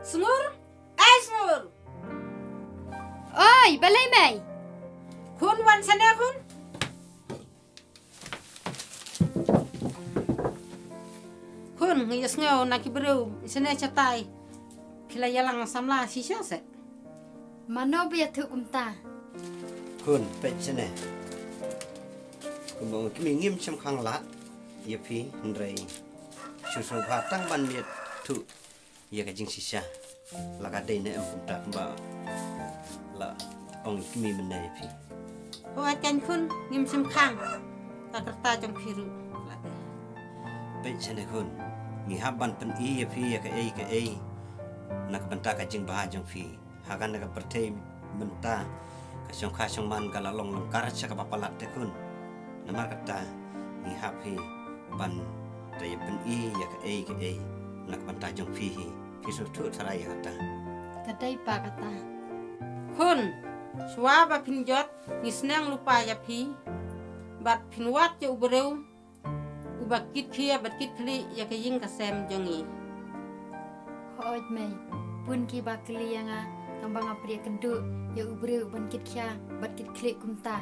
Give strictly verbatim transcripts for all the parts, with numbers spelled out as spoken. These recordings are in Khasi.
Sngur? Ai Sngur! Oi, balei mei? Khun wan sane khun. Khun, ngi ïa sngew na ki briew sane shatai phi la ïalang samla shisha se. Mano ba ïathuh kumta? Khun, peit sane. Kumba ong ki mei ngim shym khang lad ïa phi hynrei shu sngewbha tang ban ïathuh ïa ka jingshisha. La ka dei ne em kumta kumba la ong ki mei mynne ïa phi. Hooid kan khun, ngim shym khang. Ka rta jong phi ruh la dei. Peit sane khun, ngi hap ban pyni ïa phi ïa kaei kaei na ka bynta ka jingbha jong phi. Ha kane ka pyrthei mynta ka shongkha shongman ka la long lyngkar sha kaba palat te khun. Namar kata ngi hap hi ban da ïa pyni ïa kaei kaei na ka bynta jong phi hi. Phi sngewthuh tharai ïa kata. Ka dei pa kata. Khun, shuwa ba phin jot ngi sneng lypa ïa phi bad phin wad ïa u briew uba kit khia bad kit khlieh ïa ka ïing ka sem jong ngi. Hooid mei, bun kiba kylli ïa nga tang ba nga pdiah kynduh ïa u briew uban kit khia bad kit khlieh kumta.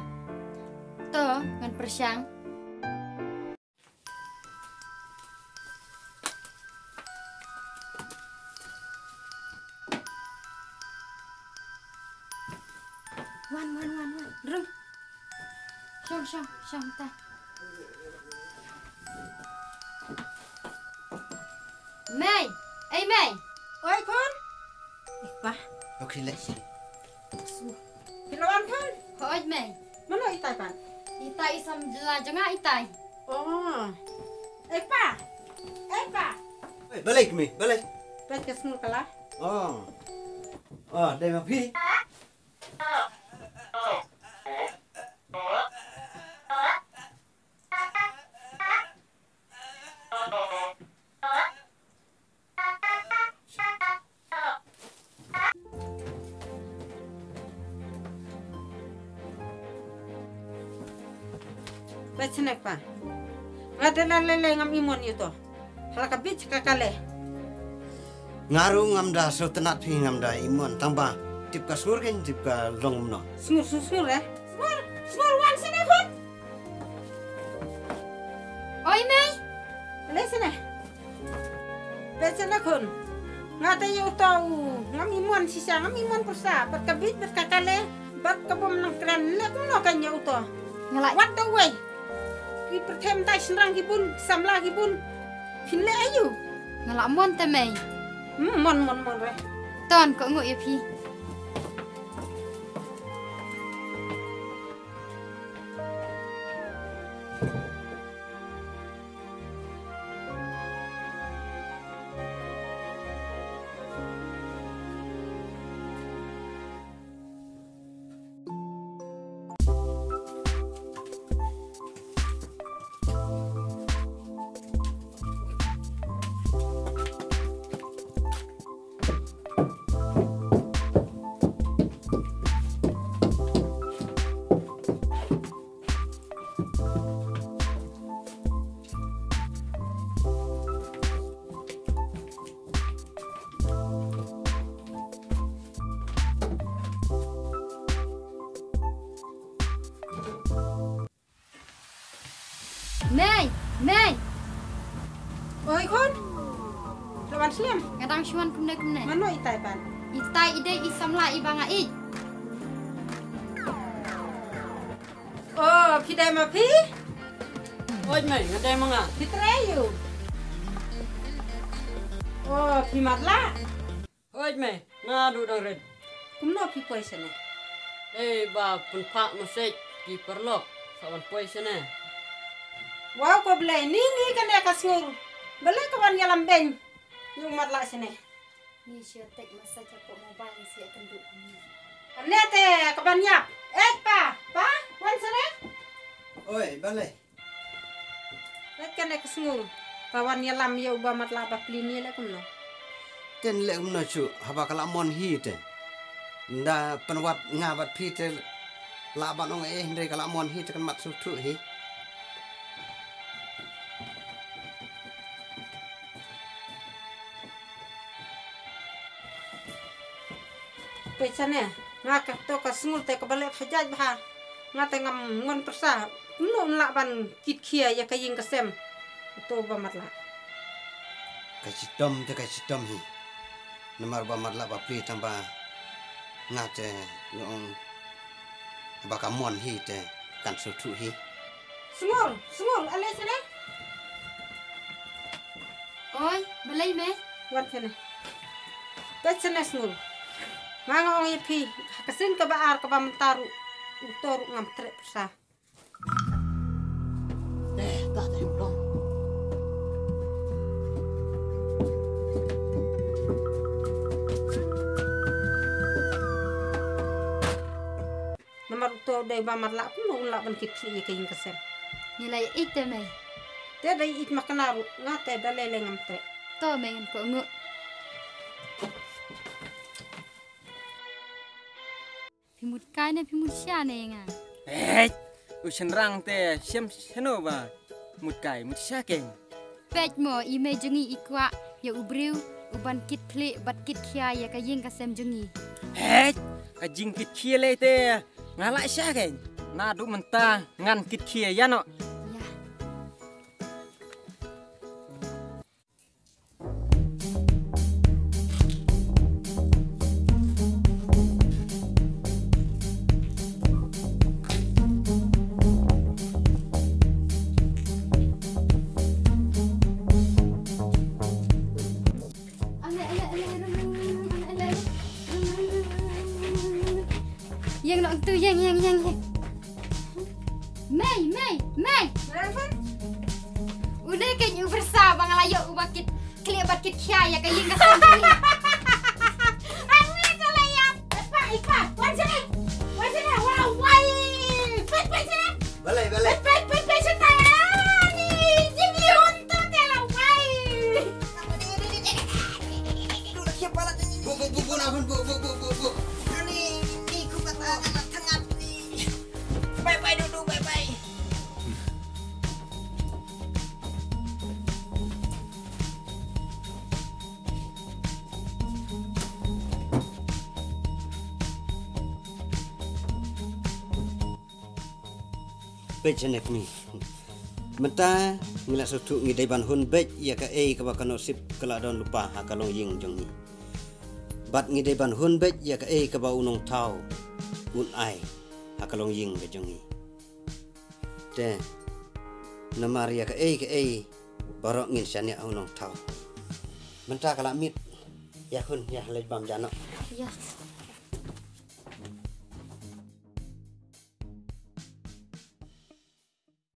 To ngan pyrshang. Wan, wan, wan, wan. Rung. Shong, shong, shong ta. Mei, ei mei. Oi khun. Eh, pa. Okay, let's. Phi la wan khun? Hooid mei. Mano itai pan? Itai i samla jong nga itai. Oh. Eh pa. Eh pa. Eh, balei kmie, balei? Peit ka Sngur ka la. Oh. Oh, dei ma phi. Peit sane pa. Nga dei na lei lei ngam imon ïa uto. Ha la ka bit ka kale. Nga ruh ngam da sngewtynnat phi ngam da imon tang ba tip ka Sngur kein tip ka long kumno. Sngur, Sngur, Sngur eh. Sngur, Sngur wan sane khun. Oi mei. Lei sane. Peit sane khun. Nga te ïa uto u ngam imon shisha ngam imon pyrsa bad ka bit bad ka kale bad ka bym nang kren leh kumno kan ïa uto. Nga la wat da uwei. Ki pyrthem tai shynrang ki bun samla ki bun. Phin leh aïu. Nga la mon te mei. Hmm, mon mon mon re. Ton ko ngu ïa phi. Mei, mei. Oi khun. Lawan snem. Nga dang shuan kumne kumne. Mano itai pan? Itai i dei i samla i ba nga i. Oh, phi dei ma phi? Oi mei, nga dei ma nga. Phi trei ïu. Oh, phi matlah. Hooid mei, nga duh dang rit. Kumno phi poi sene? Dei ba pynphah message ki paralok sa wan poi sene. Wow ko Blei, ni ni kane ka sngur. Balei ka wan ïalam beiñ. Ïa u matlah sene. Ni shu tek message hapoh mobile shu ïakynduh kumne. Kane te ka ban ïap. Eh pa, pa, wan sene. Oi, balei? Leit kane ka sngur ka wan ïalam ïa uba matlah ba pli ne leh kumno? Te leh kumno shuh haba ka la mon hi te. Nda pynwad nga bad phi te lah ban ong eh hynrei ka la mon hi te kan mat sngewthuh hi. Tane, nga ka to ka Sngul te kaba leh pha jait bha. Nga te ngam ngon pyrsa. Kumno un lah ban kit khia ïa ka ïing ka sem uto uba matlah. Ka shitom te ka shitom hi. Namar ba matlah ba pli tang ba nga te nga ong ba ka mon hi te kan sngewthuh hi. Sngul, Sngul, ale sene. Oi, balei me? Wan sene. Peit sene Sngul. Nga nga ong ïa phi, ha ka sien kaba ar kaba mynta ruh, uto ruh ngam treh pyrsa. Eh, ta ta long. Namar uto dei ba matlah kumno un lah ban kit khlieh ïa ka ïing ka sem. Ngi la ïa ïeit te mei. Te da ïa ïeit ma kane ruh nga te da lei lei ngam treh. To mei ngan kohnguh. Phi mut kai ne phi mut sha ne nga. Eh, u shynrang te shem shano ba mut kai mut sha keng. Peit mo i mei jong ngi i kwah ïa u briew u ban kit khlieh bad kit khia ïa ka ïing ka sem jong ngi. Hei, ka jingkit khia lei te nga lah sha keng. Naduh mynta ngan kit khia ïa no. Ïa. Ïeng noh tu, ïeng, ïeng, ïeng, ïeng. Mei, mei, mei. Une keiñ u pyrsa ba nga la ïoh uba kit khlieh bad kit khia ïa ka ïing ka sem. Ani te la ïap. Ipa, ipa, wan sini. Wan sini, wa, wai. Peit, peit sini. Balei, balei? Peit, peit, peit sini. Ani, jingïun to te la wai. Bu, bu, bu, bu, na, bu, bu, bu, bu, bu. Ni, ni, ku kata, kata, tengah ni. Bye, bye, Dudu, bye, bye. Peit sha ne kmie. Mynta ngi la sngewthuh ngi dei ban hun beit ïa kaei kaba ka Nongsip ka la don lypa ha ka longïing jong ngi. Bad ngi dei ban hun beit ïa kaei kaba u Nongthaw un ai ha ka longïing ka jong ngi. Te namar ïa kaei kaei baroh ngin shaniah ha u Nongthaw. Mynta ka la miet, ïa hun, ïa leit bam ja noh. Ïa.